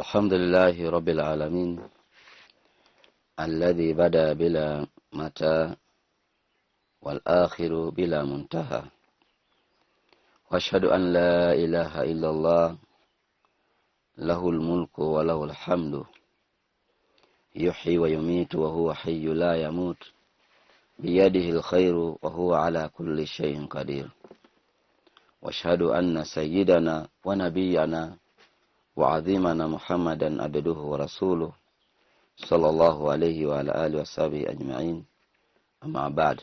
Alhamdulillahi Rabbil Alamin alladhi bada bila mata wal akhiru bila muntaha. Wa ashhadu an la ilaha illallah lahul mulku wa lahul hamdu yuhyi wa yumitu wa huwa hayyu la yamut biyadihi alkhairu wa huwa ala kulli shay'in qadir. Wa ashhadu anna sayyidana wa nabiyyana wa azimana Muhammadan abduhu wa rasuluhu sallallahu alayhi wa ala alihi wa sahbihi ajma'in, amma ba'd.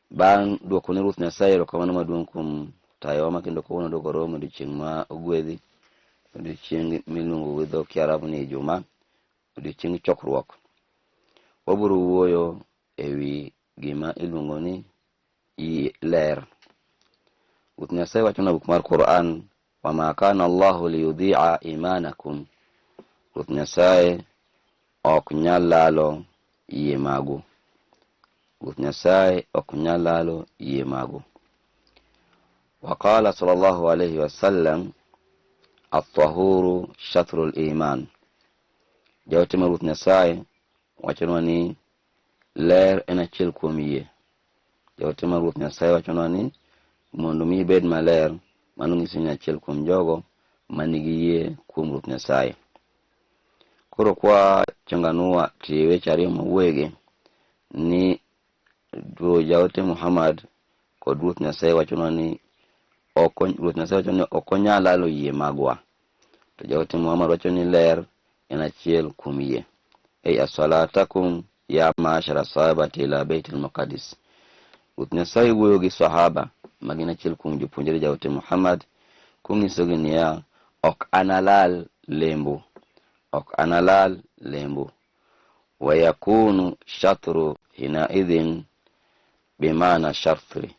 Bang' duoko ne Ruoth Nyasaye erokamano maduong' kuom tayowa ma kendo kawuono dok oromo odiochieng' ma ogwedhi, odiochieng' miluongo gi dho Kiarabu ni Ijumaa, odiochieng' chokruok. Wabiro wuoyo ewi gima iluongo ni ler. Ruoth Nyasaye wacho na buk mar Quran, wama kana Allahu liyudhi'a imanakum. Ruoth Nyasaye ok nyal lalo yie magu. Ruoth Nyasaye ok nyal lalo yie magu. Wa qala sallallahu alayhi wa sallam, at-tahuru shatrul iman. Jaote mar Ruoth Nyasaye wachonwa ni ler en achiel kuom yie. Jaote mar Ruoth Nyasaye wachonwa ni mondo mi ibed maler, mano nyiso ni achiel kuom jogo manigi yie kuom Ruoth Nyasaye. Koro kwa changanua tie weche ariyo mawuoyegi ni jaote Muhammad kod Ruoth Nyasaye wachonwa ni Ruoth Nyasaye wacho ni ok onyal lalo yie magwa. To jaote Muhammad wacho ni ler en achiel kuom yie. Ei as-salatakum ya ma'ashara sahabati ila baitil muqaddis. Ruoth Nyasaye wuoyo gi sahaba ma gin achiel kuom jopuonjre jaote Muhammad konyisogi niya, ok analal lembu, ok analal lembu. Wa yakunu shatru hinaidhin bimana shartri.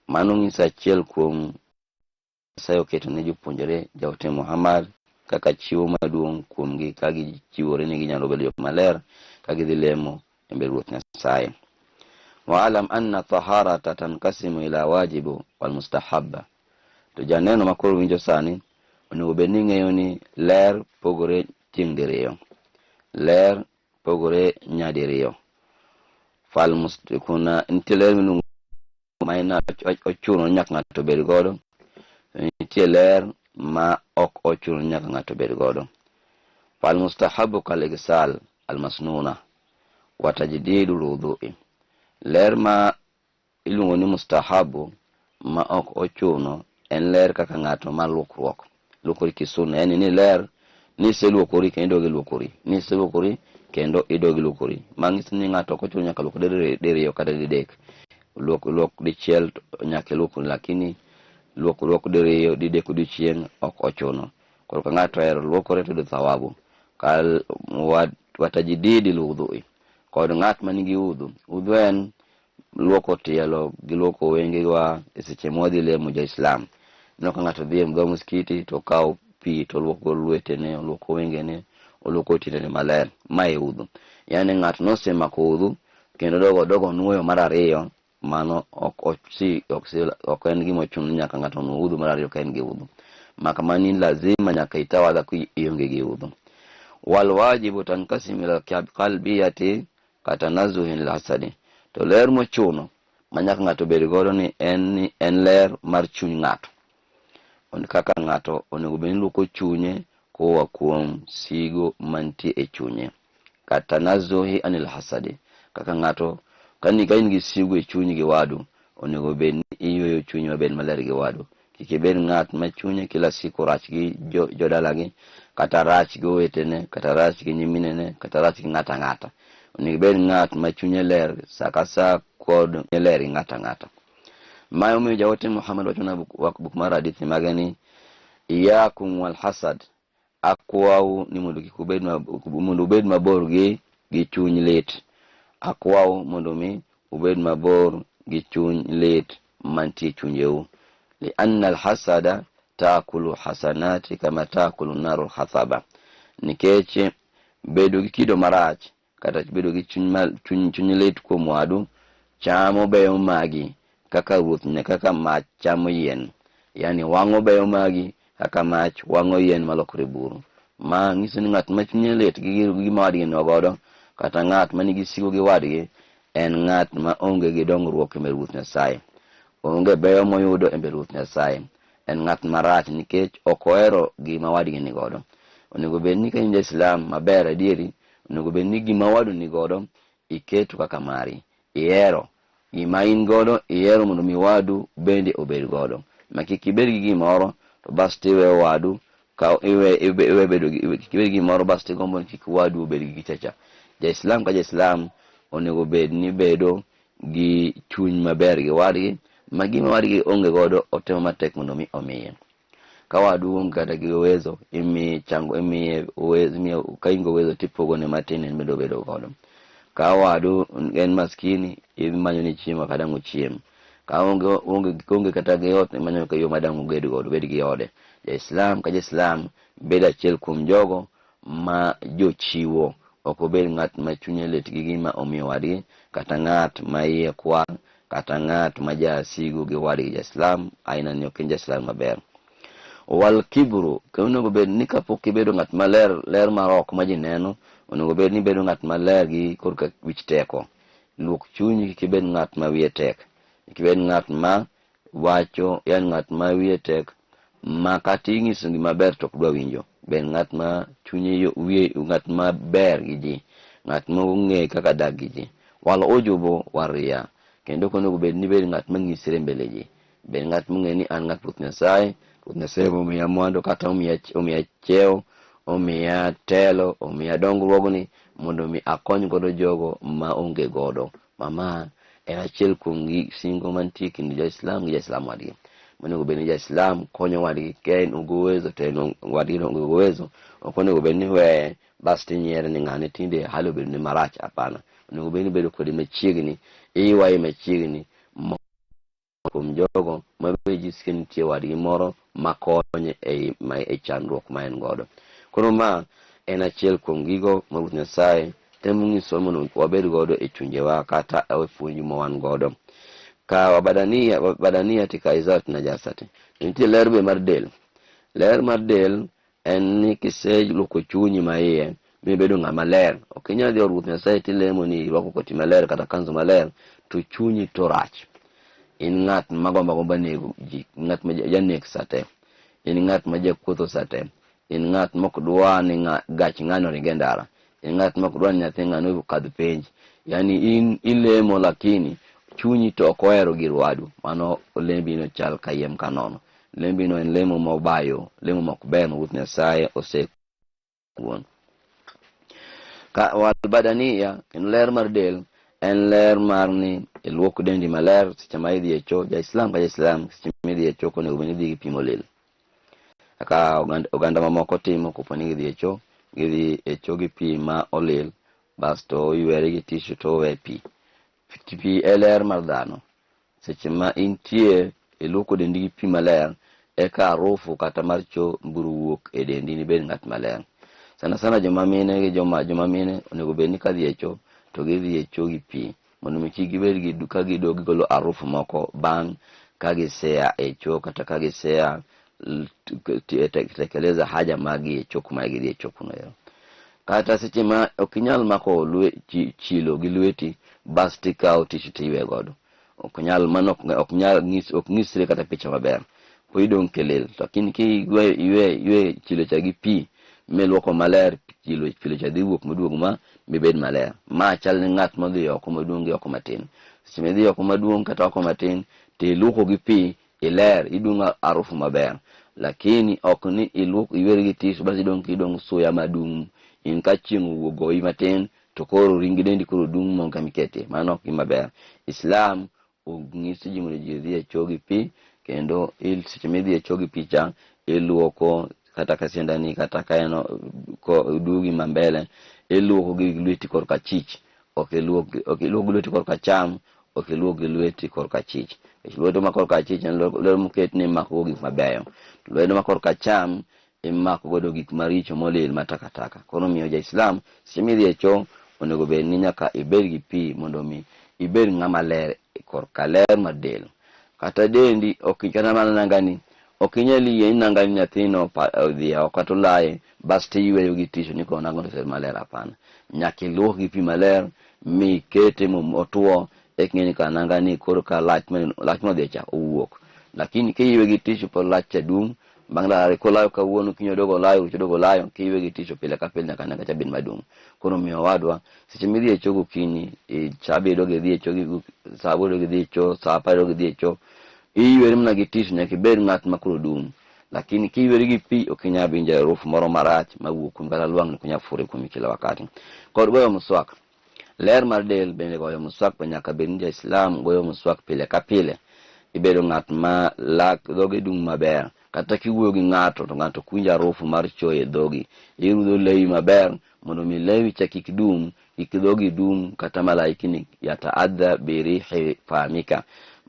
Mano nyiso achiel kuom Nyasaye oketo ne jopuonjre jaote Muhammad kaka chiwo maduong' kuomgi ka gichiwore ni ginyalo bedo joma ler ka gidhi lemo e mbele Ruoth Nyasaye. Waalam anna taharata tankasimu ila wajibu wal mustahabba. To janeno ma koro winjo sani onego bed ni ng'eyo ni ler pogore tieng' diriyo. Ler pogore nyadiriyo. Fal kuna nitie ler miluongo ma en ochuno ni nyaka ng'ato bed godo, nitie ler ma ok ochuno ni nyaka ng'ato bed godo. Fal mustahabu kal igsal al masnuna wa tajdidu lwudhu'i. Ler ma iluongo ni mustahabu ma ok ochuno en ler kaka ng'ato ma luokruok. Luokori kisuna, yani ni ler ni iseluokori kendo idog iluokori, ni iseluokori kendo idog iluokori. Ma nyiso ni ng'ato ok ochuno nyaka luok diriyo kata didek. Luok dichiel nyaka iluokri, lakini luok diriyo didek odiochieng' ok ochuno. Koro ka ng'ato ohero luokore to yudo thawabu. Kal watajididi lwudhu'i. Kod ng'at manigi udhu. Udhu en luoko tielo gi luoko wengewa e seche mwadhi lemo ja Islam. Ineno ka ng'ato dhi e dho msikiti to okawo pi to oluoko lwetene, oluoko wengene, oluoko tiendene maler. Ma e udhu. Yani ng'ato nosemako udhu kendo dogo nuoyo mar ariyo, mano ok en gima ochuno ni nyaka ng'ato nuo udhu mar ariyo ka en gi udhu. Mak mani lazima nyaka itawadha ka ionge gi udhu. Wal wajibu tankasimu ila qalbiyati katanazuhin lil hasadi. To ler mochuno ma nyaka ng'ato bed godo ni en ler mar chuny ng'ato. Kaka ng'ato onego bed ni luoko chunye koa kuom sigo mantie e chunye. Katanazuhi anil hasadi. Kaka ng'ato ka in gi sigo e chunyi gi wadu, onego bed ni iyweyo chunyi mabed maler gi wadu. Kik ibed ng'at ma chunye kila siku rach gi jodalagi, kata rach gi owetene, kata rach gi nyiminene, kata rach gi ng'ato ang'ata. Onego ibed ng'at ma chunye ler sa ka sa kod ler gi ng'ato ang'ata. Ma omiyo jaote Muhammad wacho na buk mar hadithi mage ni iyakum wal hasad, akwau ni mondo kik ubed mondo ubed mabor gi chuny lit. Akwau mondo mi ubed mabor gi chuny lit mantie chunjeu. Li anna al hasada taakulu hasanati kama taakulu naru al hathaba. Nikech bedo gi kido marach kata bedo gi chuny lit kuom wadu chamo beyo magi kaka ruoth ne kaka mach chamo yien. Yani wang'o beyo magi Kaka mach wang'o yien malokore buru. Ma nyiso ni ng'at ma chunye lit gi gima wadgi ni godo, kata ng'at ma nigi sigu gi wadgi, en ng'at ma onge gi dongruok e mbele Ruoth Nyasaye. Onge beyo moyudo e mbele Ruoth Nyasaye. En ng'at marach nikech ok ohero gima wadgi ni godo. Onego bed ni ka in ja-Islam maber adieri, onego bed ni gima wadu ni godo iketo kaka mari, ihero. Gima in godo ihero mondo mi wadu bende obed godo. Ma kik ibed gi gimoro to bas tiweyo wadu ka iwe iwe bedo gi kik ibed gi gimoro bas tigombo ni kik wadu obed gi gichacha. Ja-Islam ka ja-Islam onego bed ni bedo gi chuny maber gi wadgi ma gima wadgi onge godo otemo matek mondo mi omiye. Ka wadu onge kata gi uwezo, imiye chango, imiye uwezo, imiye ka in gi uwezo tipogone matin en bende obedo godo. Ka wadu en maskini, imanyo ne chiemo kaka dang' ochiem. Ka onge onge onge kata gi ot, imanyo yo ma dang' obed godo, obed gi ode. Ja-Islam ka ja-Islam bedo achiel kuom jogo ma jochiwo, ok obed ng'at ma chunye lit gi gima omiyo wadgi, kata ng'at ma iye kwar, kata ng'at ma jasigu gi wadgi. Ja-Islam aina ni ok en ja-Islam maber. Wal kibru, kendo onego bed ni kapok ibedo ng'at maler, ler mar oko ma ji neno, onego bed ni ibedo ng'at maler gi korka wich teko. Luok chunyi kik ibed ng'at ma wiye tek. Kik ibed ng'at ma wacho, yani ng'at ma wiye tek ma kata inyiso gima ber to ok dwa winjo. Bed ng'at ma chunye wiye, ng'at ma ber gi ji, ng'at ma ong'e kaka dak gi ji. Wal ujubu waria, kendo ok onego bed ni ibed ng'at ma nyisre mbele ji. Bed ng'at mong'e ni an ng'at Ruoth Nyasaye, Ruoth Nyasaye omiya mwandu kata omiya omiya cheo, omiya telo, omiya dongruogni mondo mi akony godo jogo ma onge godo. Mama en achiel kuom gi singo mantie kind ja-Islam gi ja-Islam wadgi. Monego bed ni ja-Islam konyo wadgi ka en onge uwezo to en wadgi onge uwezo, ok onego bed ni weye bas tinyiere ni ng'ane tinde hali obedo ne marach. Hapana, onego bed ni ibedo kode machiegni, iywaye machiegni kuom jogo ma be jisike nitie wadgi moro makonye ei e chandruok ma en godo. Koro ma en achiel kuom gigo ma Ruoth Nyasaye temo nyisowa mondo wabed godo e chunjewa kata e puonj ma wan godo. Ka wabadania badania tika izat najasati. Nitie ler be mar del. Ler mar del en ni kiseluoko chunyi ma iye mibedo ng'ama ler, ok inyal dhi e Ruoth Nyasaye tilemo ni irwako koti maler kata kanzu maler to chunyi to rach. In ng'at ma gombo agomba nego ji, ng'at ma janek sate, in ng'at ma jakuotho sate, in ng'at ma ok dwa ni gach ng'ani oring e ndara, in ng'at ma ok dwa ni nyathi ng'ani okadh penj. Yani in ilemo lakini chunyi to ok ohero gir wadu, mano lembino chal kayiem kanono. Lembino en lemo mobayo, lemo ma ok ber ma Ruoth Nyasaye osekuon. Ka wal badaniya, kendo ler mar del en ler mar ni iluok dendi maler seche ma idhi e cho. Ja-Islam ka ja-Islam seche ma idhi e cho onego bed ni idhi gi pi molil. Kaka oganda mamoko timo kopo ni gidhi e cho, gidhi e cho gi pi ma olil basto oywere gi tishu to owe pi. Pi e ler mar dhano. Seche ma intie iluoko dendi gi pi maler, eka harufu kata mar cho biro wuok e dendi nibed ng'at maler. Sana sana joma mine gi joma joma mine onego bed ni kadhi e cho to gidhi e cho gi pi mondo mi kik gibed gi ka gido gigolo harufu moko bang' ka gisea e cho kata ka gisea tekeleza haja maggi e cho kuma gidhi e cho kuno ero. Kata seche ma ok inyal mako chilo gi lweti bas tikawo tishu tiywe godo. Ok nyal mano ok nyal nyis ok nyisre kata picha maber. Po idong' kelel. Lakini ki ywe ywe ywe chilo cha gi pi miluoko maler chilo chilo cha dhi wuok maduog ma mibed maler. Ma chal ni ng'at modhi oko maduong' gi oko matin. Seche midhi oko maduong' kata oko matin tiluoko gi pi iler idung' harufu maber. Lakini ok ni iluok iyweri gi tishu bas idong' kidong' suya madung' in ka chieng' owuok goyi matin to koro ring dendi koro dung' mon kama iketie. Mano ok gima ber. Islam onyiso ji mondo ji odhi e cho gi pi kendo seche midhi e cho gi pi cha iluoko kata ka siandani kata ka en dugi ma mbele iluoko gi lweti korka achich ok iluok ok iluok gi lweti korka acham ok iluok gi lweti korka achich. Nikech lwedo ma korka achich en lwedo moket ni imako go gik mabeyo. Lwedo ma korka acham imako godo gik maricho molil ma takataka. Koro omiyo ja-Islam seche midhi e cho onego bed ni nyaka ibed gi pi mondo mi ibed ng'ama ler korka ler mar del. Kata dendi ok kata mana nangani Ok inyal yie ni nanga ni nyathino odhi oko kata olaye bas to iyweyo gi tissue ni koro nangano osebet maler hapana. Nyaka iluok gi pi maler mikete motwo eka ing'e ni kara nanga ni koro ka lach lach modhi cha owuok. Lakini kiywe gi tissue pod lach cha dum bang' ndalo ariyo kolayo kawuono kiny odogo olayo rucha odogo olayo kiywe gi tissue pile ka pile nyaka nanga cha bed madung'. Koro omiyo owadwa seche midhi e choo gokinyi saa abiriyo idog idhi e choo saa aboro idog idhi e choo saa apar idog idhi e choo Iyweri mana gi tissue nyaka ibed ng'at ma koro dum. Lakini kiyweri gi pi ok inyal winjo harufu moro marach mawuok kuomi kata lwang'ni ok nyal fure kuomi kila wakati. Kod goyo mswak. Ler mar del bende goyo mswak be nyaka bed ni ja-Islam goyo mswak pile ka pile. Ibedo ng'at ma lak dhoge dung' maber. Kata kiwuoyo gi ng'ato to ng'ato ok winj harufu mar choo e dhogi. Irudho lewi maber mondo mi lewi cha kik dum, kik dhogi dum kata malaikni yataadha birihi famika.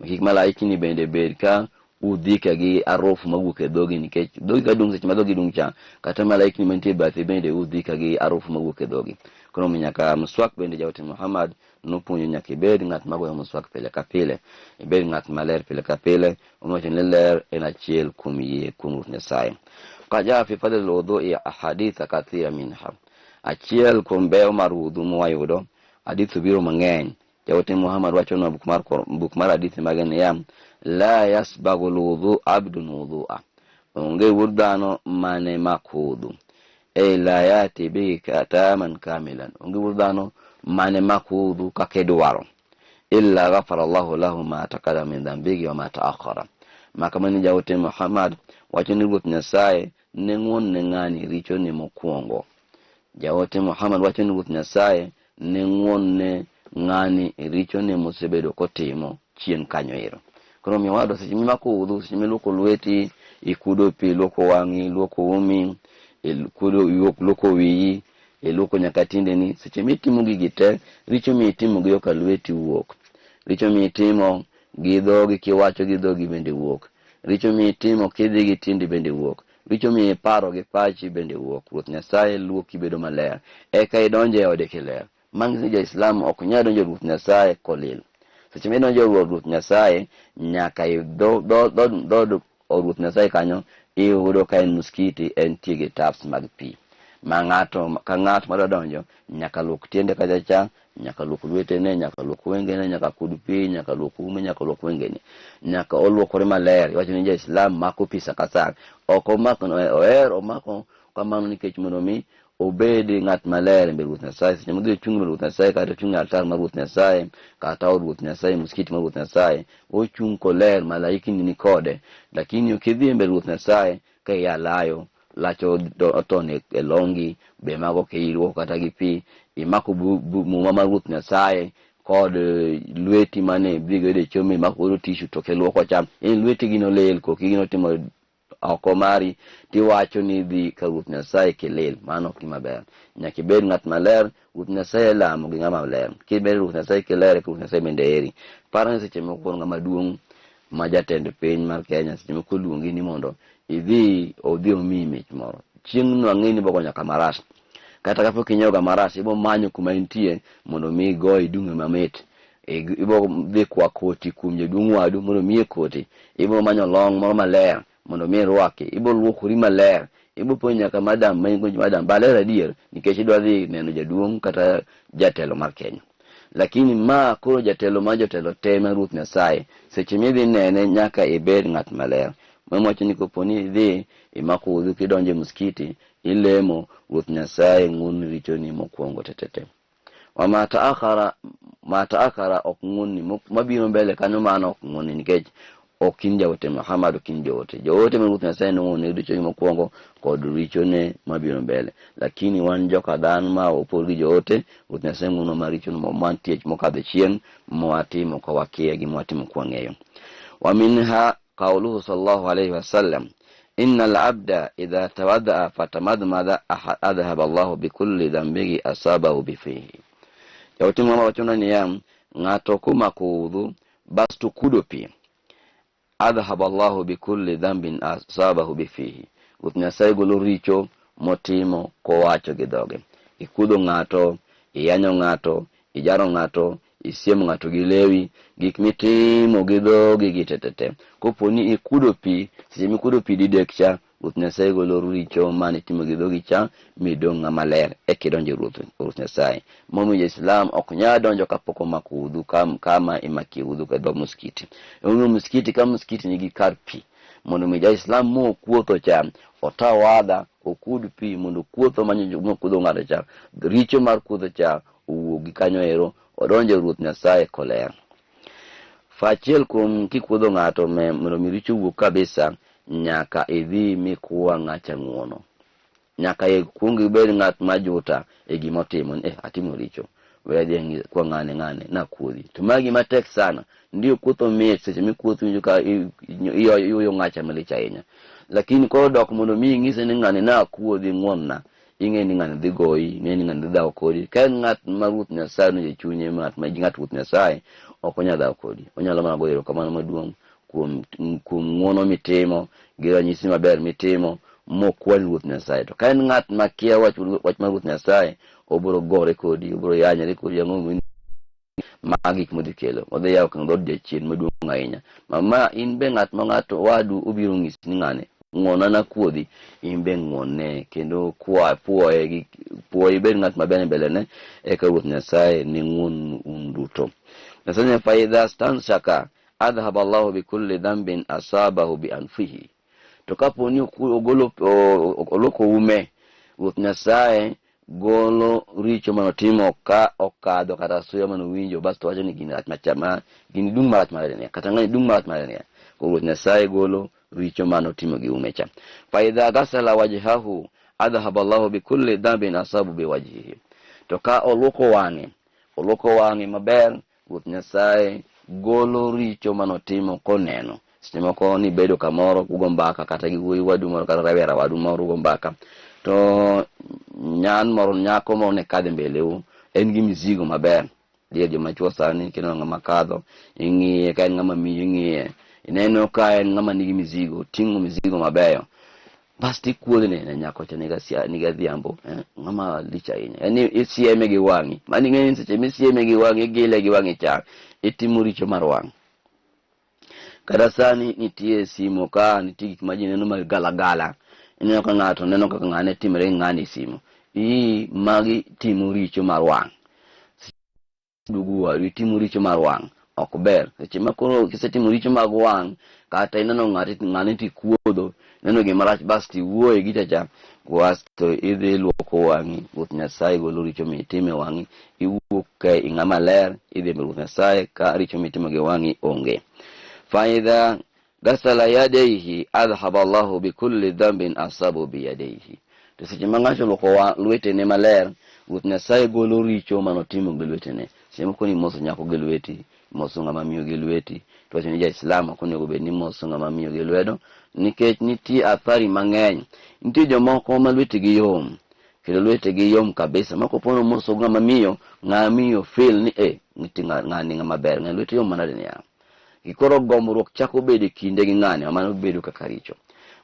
Kik malaikni bende bed ka udhika gi arufu mawuok e dhogi nikech dhogi ka dung' seche ma dhogi dung' cha kata malaikni mantie bathe bende udhika gi arufu mawuok e dhogi. Koro omiyo nyaka mswak bende jaote Muhammad nopuonjo nyaka ibed ng'at magoyo mswak pile ka pile, ibed ng'at maler pile ka pile. Owacho ni ler en achiel kuom yie kuom Ruoth Nyasaye. Qad jaa fi fadli lwudhui ahaditha kathira minha. Achiel kuom ber mar wudhu mwayudo, hadith obiro mang'eny. Jaote Muhammad wachonwa buk mar buk mar hadithi mage niya, la yasbaghu lwudhu abdun wudhua. Onge wuod dhano mane mak wudhu. Ay la yati bihi taman kamilan. Onge wuod dhano mane mak wudhu kaka idwaro. Illa ghafara Allahu lahu ma taqaddama min dhanbihi wa ma ta'akhkhara. Makamani jaote Muhammad wacho ni Ruoth Nyasaye ne ng'won ne ng'ani richone mokwongo. Jaote Muhammad wacho ni Ruoth Nyasaye ne ng'won ne ng'ani richone mosebedo kotimo chien kanyo ero. Koro omiyo wadwa seche mimako udhu, seche miluoko lweti, ikudo pi, iluoko wang'i, iluoko umi, ikudo luoko wiyi, iluoko nyaka tiendeni. Seche mitimo gigi te, richo mitimo gi yoka lweti wuok. Richo mitimo gi dhogi kiwacho gi dhogi bende wuok. Richo mitimo kidhi gi tiendi bende wuok. Richo miparo gi pachi bende wuok. Ruoth Nyasaye luoki bedo maler. Eka idonjo e ode kiler. Manyiso ni ja-Islam ok nyal donjo e Ruoth Nyasaye kolil. Seche ma idonjo e od Ruoth Nyasaye, nyaka dhood od Ruoth Nyasaye kanyo iyudo ka en muskiti entie gi taps mag pi. Ma ng'ato ka ng'at madwa donjo nyaka luok tiende kacha cha, nyaka luok lwetene, nyaka luok wengene, nyaka kud pi, nyaka luok ume, nyaka luok wengene. Nyaka oluokore maler. Iwacho ni ja-Islam mako pi sa ka sa. Ok omako, oher omako kamano nikech mondo mi obed ng'at maler e mbele Ruoth Nyasaye. Seche modhi ochung' e mbele Ruoth Nyasaye kata ochung' e altar mar Ruoth Nyasaye kata od Ruoth Nyasaye, muskiti mar Ruoth Nyasaye, ochung' koler, malaikni ni kode. Lakini ok idhi e mbele Ruoth Nyasaye ka iya layo, lach oton e longi, be mago ok iluoko kata gi pi, imako muma mar Ruoth Nyasaye kod lweti mane idhi godo e choo mimako godo tissue to ok iluoko cha, in lweti gin olil, koki gin otimo oko mari tiwacho ni idhi ka Ruoth Nyasaye kilil, mano ok gima ber. Nyaka ibed ng'at maler, Ruoth Nyasaye lamo gi ng'ama ler. Kibedo Ruoth Nyasaye kiler, eka Ruoth Nyasaye bende heri. Par ni seche moko ng'ama duong' ma jatend piny mar Kenya seche moko oluongi ni mondo idhi odhi omiyi mich moro. Chieng'no ang'e ni ibogo nyaka maras. Kata kapok inyiewo ga maras, ibo manyo kuma entie mondo mi igo idung'e mamit. Ibo dhi kwa koti kuom jaduong' wadu mondo omiye koti. Ibo manyo long moro maler mondo mi irwaki. Ibo luokori maler. Ibo puonjo nyaka madam ma in go madam ba ler adier nikech idwa dhi neno jaduong' kata jatelo mar Kenya. Lakini ma koro jatelo ma jotelo te ma Ruoth Nyasaye, seche midhi nene nyaka ibed ng'at maler. Mwacho ni kopo ni idhi imako udhu kidonjo e muskiti, ilemo, Ruoth Nyasaye ng'won richoni mokwongo tetete. Wa ma taakhara, ma taakhara ok ng'wonni, mabiro mbele kanyo mano ok ng'wonni nikech ok in jaote Muhammad, ok in joote. Joote ma Ruoth Nyasaye nong'wonne richone mokwongo kod richone mabiro mbele. Lakini wan joka dhano ma opor gi joote, Ruoth Nyasaye ng'wonwa maricho mantie mokadho chien mwatimo ka wakia gi mwatimo kwang'eyo. Wa minha qawluhu sallallahu alayhi wasallam inna al-abda idha tawaddaa fatamadmada adhhaba Allahu bikulli dhanbihi asabahu bifihi. Jaote Muhammad wachona niya, ng'ato komako udhu bas to kudo pi, adhhaba Allahu bikulli dhanbin asabahu bifihi. Ruoth Nyasaye golo richo motimo kowacho gi dhoge. Ikudho ng'ato, iyanyo ng'ato, ijaro ng'ato, Isiemo ng'ato gi lewi, gik mitimo gi dhogi gi tetete. Kopo ni ikudo pi, seche mikudo pi didek cha, Ruoth Nyasaye golo richo mane itimo gi dhogi cha, midong' ng'ama ler, eka idonjo e Ruoth Nyasaye. Momiyo ja-Islam ok nyal donjo kapok omako udhu kama imakie udhu e dho muskiti. Emomiyo muskiti ka muskiti nigi kar pi, mondo mi ja-Islam mokuotho cha, otawadha, okud pi mondo kuotho mokudho ng'ato cha, richo mar kuotho cha owuogi kanyo ero, odonjo e Ruoth Nyasaye koler. Fa achiel kuom kikuodho ng'ato mondo mi richo owuog kabisa, nyaka idhi mikwa ng'acha ng'uono. Nyaka ikuong ibed ng'at ma juta e gima otimo, ni atimo richo, we adhi ang'i kwa ng'ane ng'ane nakuodhi. To ma gima tek sana, ndio kuotho mit, seche mikuotho iwinjo ka iyuyo ng'acha malich ahinya. Lakini koro dok mondo mi ing'ise ni ng'ane nakuodhi ng'uonna, ing'e ni ng'ani dhi goyi, ing'e ni ng'ani dhi dhawo kodi. Ka en ng'at ma Ruoth Nyasaye donjo e chunye, ng'at ma ng'at Ruoth Nyasaye, ok onyal dhawo kodi. Onyalo mana goyo erokamano maduong' kuom ng'uono mitimo, gi ranyisi maber mitimo, mokwani Ruoth Nyasaye. To ka en ng'at ma kia wach mar Ruoth Nyasaye, obiro gore kodi, obiro yanyore kodi, ang'o ma gik modhi kelo. Odhi yawo kendo dhood jachien maduong' ahinya. Mama in be ng'at ma ng'ato wadu obiro nyisi ni ng'ane ng'wona nakuodhi, in be ng'wonne kendo kwa puoye gi puoye ibed ng'at maber e mbelene, eka Ruoth Nyasaye ne ng'won un duto. Nyasaye ne fa idha stanshaka adhhaba Allahu bi kulli dhanbin asabahu bi anfihi. To kapo ni ogolo oloko ume, Ruoth Nyasaye golo richo mane otimo ka okadho kata suya mane owinjo, bas to wacho ni gini rach machama, gini dung' marach marach niya, kata ng'ani dung' marach marach niya. Koro Ruoth Nyasaye golo richo mane otimo gi ume cha. Fa idha ghasala wajhahu adhhaba Allahu bi kulli dhanbin asabu bi wajhihi. To ka oluoko wang'e, oluoko wang'e maber, Ruoth Nyasaye golo richo mane otimo koneno. Seche moko nibedo kamoro ugo mbaka kata gi wuoyi wadu moro kata rawera wadu moro ugo mbaka, to nyan moro, nyako moro ne kadho e mbeleu, en gi mizigo maber. Dier joma chuo sani kineno ng'ama kadho, ing'iye, ka en ng'ama miyo ing'iye, ineno ka en ng'ama nigi mizigo, oting'o mizigo mabeyo, bas tikuodhne ne nyako cha niga dhiambo, ng'ama lich ahinya. Yaani isieme gi wang'i, mano ing'eyo ni seche misieme gi wang'i, igile gi wang'i cha, itimo richo mar wang'. Kata sani nitie simo ka, nitie gik ma ji neno mag galagala. Ineno ka ng'ato neno kaka ng'ane timore gi ng'ane e simo. Ii, magi timo richo mar wang'. Dugu wadu, itimo richo mar wang', ok ber. Seche ma koro kisetimo richo mag wang', kata ineno ng'ati ng'ane tikuodho, ineno gima rach bas tiwuoye gi chacha, basto idhi luoko wang'i, Ruoth Nyasaye golo richo mitimo e wang'i, iwuok ka ing'ama ler, idhi e Ruoth Nyasaye ka richo mitimo gi wang'i onge. Fa idha ghasala yadayhi adhhaba Allahu bi kulli dhanbin asabu bi yadayhi. To seche ma ng'ato oluoko lwetene maler, Ruoth Nyasaye golo richo manotimo gi lwetene. Seche moko ni imoso nyako gi lweti, imoso ng'ama miyo gi lweti, to wacho ni ja-Islam ok onego bed ni moso ng'ama miyo gi lwedo, nikech nitie athari mang'eny. Nitie jomoko ma lwetegi yom, kendo lwetegi yom kabisa, ma kopo ni omoso ng'ama miyo, ng'ama miyo feel ni nitie ng'ani ng'ama ber, ng'ani lwete yom manade niya. Koro gomruok chako bedo e kinde gi ng'ani, ma mano bedo kaka richo.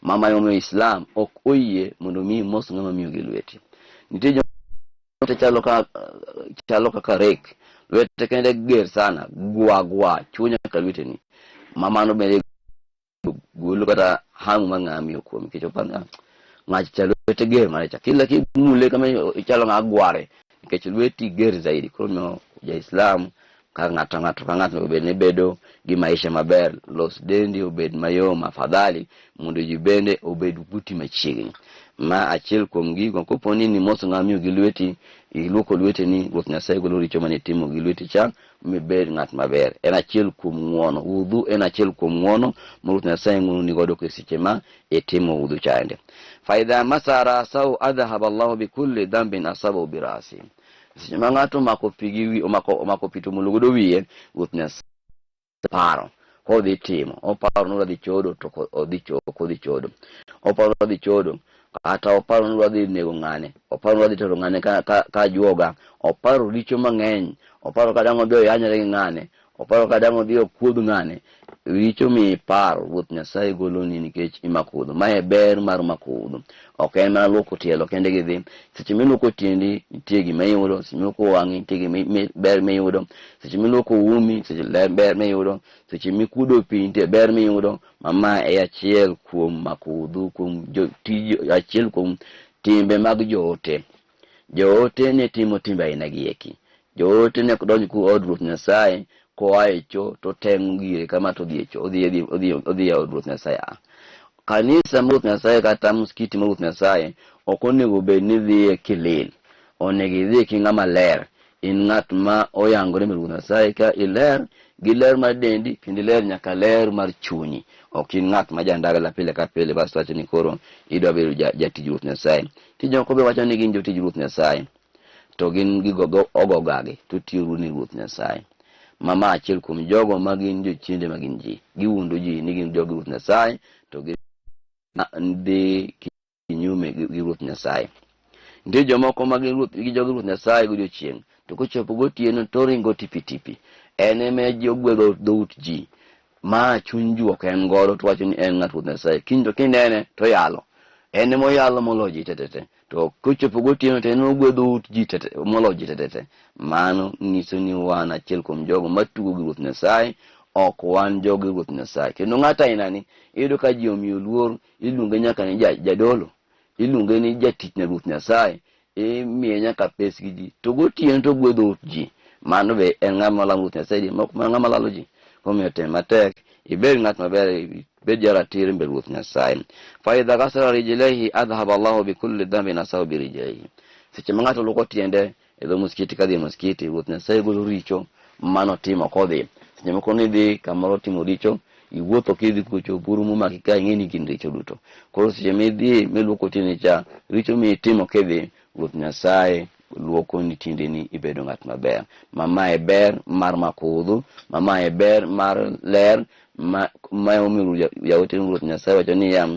Mama emomiyo Islam ok oyie mondo mi imos ng'ama miyo gi lweti. Nitie joma lwete chalo kaka rek, lwete kende ger sana, gwa gwa, chuo nyaka lweteni. Ma mano bende golo kata hamu mar ng'ama miyo kuome, nikech oparo ni, ng'acha cha lwete ger mare cha, kila kimule kama ichalo ng'a gware, nikech lweti ger zaidi. Koro no ja-Islam ka ng'ato ng'ato ka ng'ato obed ni bedo gi maisha maber, los dendi obed mayom afadhali, mondo ji bende obed buti machiegni. Ma achiel kuom gigo, kopo ni nimoso ng'ama miyo gi lweti, iluoko lweteni, Ruoth Nyasaye golo richo mane itimo gi lweti cha, mibed ng'at maber. En achiel kuom ng'uono. Wudhu en achiel kuom ng'uono ma Ruoth Nyasaye ng'uononi godo e seche ma itimo wudhu chande. Fa idha masa rasahu adhhaba Allahu bi kulli dhanbin asabahu bi rasi. Seche ma ng'ato omako pi gi wi, omako pi to omulo godo wiye, Ruoth Nyasaye paro kodhi timo, oparo ni odhi chodo to odhi ok odhi chodo, oparo ni odhi chodo kata oparo ni odhi nego ng'ane, oparo ni odhi tero ng'ane ka juoga, oparo richo mang'eny, oparo kata ang' odhi oyanyore gi ng'ane, Oparo ka dang' odhi okuodh ng'ane, richo mi iparo Ruoth Nyasaye goloni nikech imako udhu. Mae ber mar mako udhu. Ok en mana luoko tielo kende gi dhi. Seche miluoko tiendi nitie gima iyudo, seche miluoko wang'i nitie gima ber miyudo, seche miluoko umi seche ler ber miyudo, seche mikudo pi nitie ber miyudo. Ma ma e achiel kuom mako udhu, kuom jotij, achiel kuom timbe mag joote. Joote ne timo timbe aina gi eki. Joote ne ok donj ku od Ruoth Nyasaye koa e cho to teng'o gire kama to odhi e cho, odhi, odhi, odhi, odhi e od Ruoth Nyasaye. Ah. Kanisa mar Ruoth Nyasaye kata msikiti mar Ruoth Nyasaye ok onego bed ni idhiye kilil. Onego idhiye ki ng'ama ler. In ng'at ma oyangore mbele Ruoth Nyasaye ka iler gi ler mar dendi kendo iler nyaka ler mar chunyi. Ok in ng'at ma jandagla pile ka pile bas wacho ni koro idwa bedo jatij Ruoth Nyasaye. Nitie jomoko be wacho ni gin jotij Ruoth Nyasaye to gin gigo ogogagi to tiyo ni Ruoth Nyasaye. Ma ma achiel kuom jogo ma gin jochiende ma gin ji. Giwuondo ji ni gin jog Ruoth Nyasaye to gidhi kinyume gi Ruoth Nyasaye. Nitie jomoko ma gin ruoth gi jogi Ruoth Nyasaye godiochieng' to kochopo gotieno to oringo tipi tipi. En ema ji ogwedho dhout ji. Ma chuny juok en godo to wacho ni en ng'at Ruoth Nyasaye. Kiny to kinene to oyalo. En ema oyalo moloyo ji tetete. To kochopo gotieno to en ema ogwedho ut ji tete moloyo ji tetete. Mano nyiso ni wan achiel kuom jogo matugo gi Ruoth Nyasaye, ok wan jogi Ruoth Nyasaye. Kendo ng'at ainani iyudo ka ji omiyo luor, iluonge nyaka ni jadolo, iluonge ni jatich ne Ruoth Nyasaye, imiye nyaka pes gi ji to gotieno to ogwedho ut ji mano be en ng'ama lamo Ruoth Nyasaye mok ma ng'ama lalo ji omiyo tem matek ibed ng'at maber ibed jaratiro mbele Ruoth Nyasaye fa idha ghasala rijlaihi adhhaba Allahu bikulli dhanbin asahu birijlaihi seche ma ng'ato luoko tiende e dho muskiti kadhi e muskiti Ruoth Nyasaye golo richo manotimo kodhi seche moko nidhi kamoro timo richo iwuotho kidhi kucho buru momaki ka ing'e ni gin richo duto koro seche midhi miluoko tiendeni cha richo mitimo kidhi Ruoth Nyasaye luoko ni tiendeni ibedo ng'at maber ma mae ber mar mako udhu ma mae ber mar ler ma ma omiyo jaote Ruoth Nyasaye wacho niya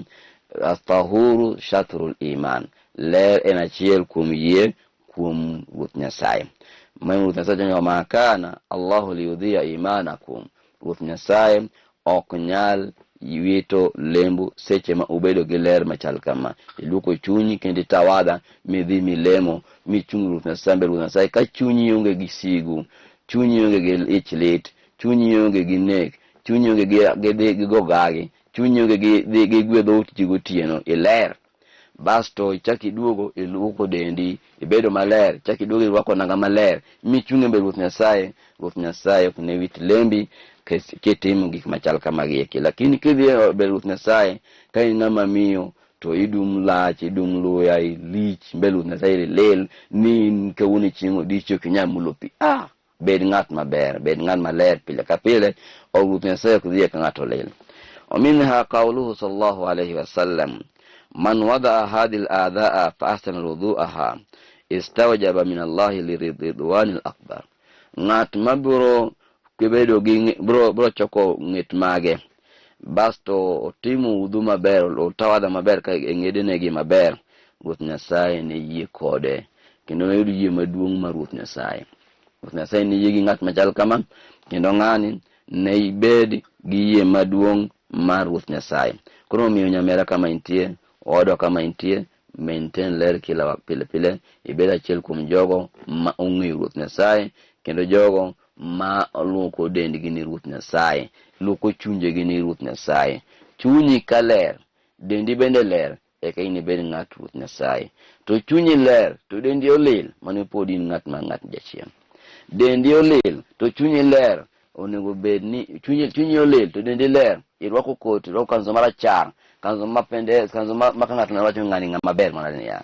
atahuru shatrul iman ler en achiel kuom yie kuom Ruoth Nyasaye. Ma Ruoth Nyasaye wacho ni ma kana Allahu liyudhiya imanakum. Ruoth Nyasaye ok nyal wito lembu seche ma ubedo gi ler machal kama. Iluoko chunyi kendo itawadha midhi milemo michung Ruoth Nyasaye mbele Ruoth Nyasaye ka chunyi onge gi sigu, chunyi onge gi ich lit, chunyi onge gi nek, chunyi onge gi, gi, gi gogagi, chunyi onge gi, gi, gi gwedho ut ji gotieno, iler. Basto ichak iduogo iluoko dendi ibedo maler, ichak iduogo irwako nanga maler michung' e mbele Ruoth Nyasaye. Ruoth Nyasaye ok ne wit lembi kitimo gik machal kamagi eki. Lakini kidhi e mbele Ruoth Nyasaye ka in ng'ama miyo to idum lach, idum luya, ilich mbele Ruoth Nyasaye ilil ni in kawuono chieng' odichi ok inyal mulo pi. Ah! Bed ng'at maber, bed ng'at maler pile ka pile, ok Ruoth Nyasaye ok dhiye ka ng'ato lil. Wa minha qawluhu sallallahu alayhi wa sallam, man wadaa hadhihi al-adhaa fa ahsana wudu'aha istawjaba min Allahi liridwani al-akbar. Ng'at ma biro bedo gi biro, biro choko ng'et mage basto otimo udhu maber, otawadha maber ka e ng'edene gi maber, Ruoth Nyasaye ne yie kode kendo noyud yie maduong' mar Ruoth Nyasaye. Ruoth Nyasaye ne yie gi ng'at machal kama kendo ng'ani ne bed gi yie maduong' mar Ruoth Nyasaye. Koro omiyo nyamera kama intie, owadwa kama intie, maintain ler kila pile pile, ibed achiel kuom jogo ma ong'eyo Ruoth Nyasaye kendo jogo ma luoko dendgi ni Ruoth Nyasaye, luoko chunjegi ni Ruoth Nyasaye. Chunyi ka ler, dendi bende ler, eka inibed ng'at Ruoth Nyasaye. To chunyi ler, to dendi olil, mano pod in ng'at ma ng'at jachien. Dendi olil, to chunyi ler, onego bed ni chunyi, chunyi olil to dendi ler, irwako koti, irwako kanzo marachar, kanzo mapendez, kanzo ma, ma ka ng'ato nyalo wacho ni ng'ani ng'ama ber mana niya.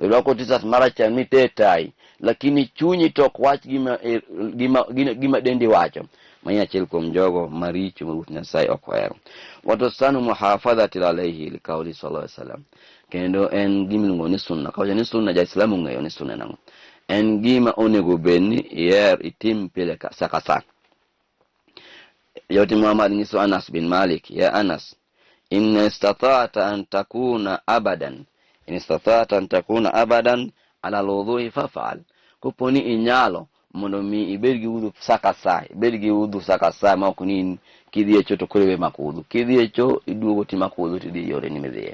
Irwako t-shirt marachar mite tai, lakini chunyi to ok wach gima, gima, gima, gima dendi wacho. Mano achiel kuom jogo maricho ma Ruoth Nyasaye ok ohero. Watusanu muhafadhati alayhi liqauli sallallahu alaihi wasallam. Kendo en gima iluongo ni sunna. Kawacho ni sunna, Jaislamu ong'eyo ni sunna en ang'o. En gima onego bed ni iher itim pile ka sa ka sa. Jaote Muhammad nyiso Anas bin Malik, ya Anas, in istata'ta an takuna abadan, in istata'ta an takuna abadan ala alwudhu'i faf'al. Kopo ni inyalo Mondo mi ibed gi udhu sa ka sa, ibed gi udhu sa ka sa ma ok ni in kidhi e cho to koro iwe mako udhu. Kidhi e cho iduogo timako udhu tidhi e yoreni midhiye.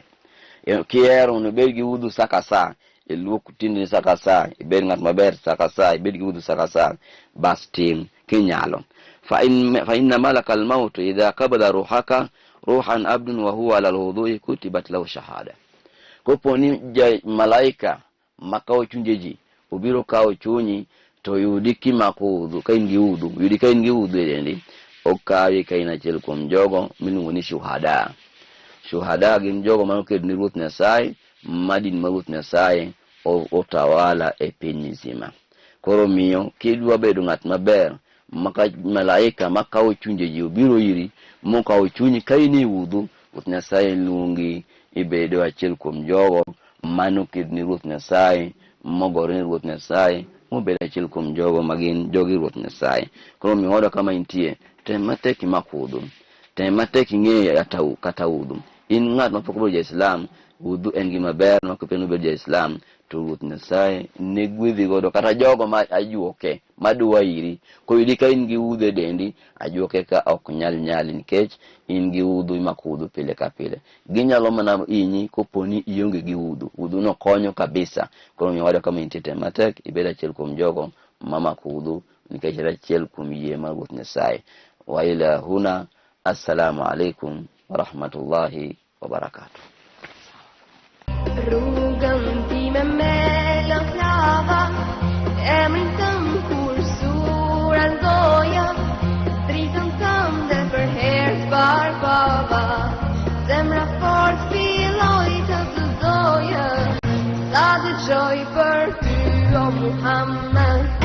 Kihero mondo ibed gi udhu sa ka sa, iluok tiendeni sa ka sa, ibed ng'at maber sa ka sa, ibed gi udhu sa ka sa, bas tim kinyalo. Fa in fa inna malaka almaut idha qabada ruhaka ruhan abdun wa huwa ala alwudhui kutibat lahu shahada. Kopo ni ja malaika makawo chunje ji obiro kawo chunyi to yudi kimako udhu ka in gi udhu, yudi ka in gi udhu e dendi, okawi ka in achiel kuom jogo miluongo ni shuhada. Shuhada gin jogo ma okedo ni Ruoth Nyasaye, ma din mar Ruoth Nyasaye otawala e piny mzima. Koro miyo kidwa bedo ng'at maber maka malaika makawo chunje ji obiro iri mokawo chunyi ka in e udhu, Ruoth Nyasaye luongi ibedo achiel kuom jogo manoked ni Ruoth Nyasaye, mogore ni Ruoth Nyasaye, mobedo achiel kuom jogo ma gin jogi Ruoth Nyasaye. Koro omiyo oda kama intie, tem matek imak udhu. Tem matek ing'e kata udhu. In ng'at mapok obedo ja-Islam, udhu en gima ber ma koponi obedo ja-Islam, to Ruoth Nyasaye ne gwedhi godo kata jogo ma ajuoke madwa iri koyudi ka in gi udhu e dendi ajuoke ka ok nyal nyali nikech in gi udhu imako udhu pile ka pile ginyalo mana inyi koponi ionge gi udhu udhu no konyo kabisa koro omiyo wadwa kama intie tem matek ibed achiel kuom jogo mamako udhu nikech en achiel kuom yie mar Ruoth Nyasaye wa ila huna assalamu alaikum warahmatullahi wabarakatuh. Rrugën time me lëklava, emrin tënd kur sura n'goja, dritën tënde për herë të parë pava, zemra fort filloi të të doja, sa dëgjoj për ty o Muhammed.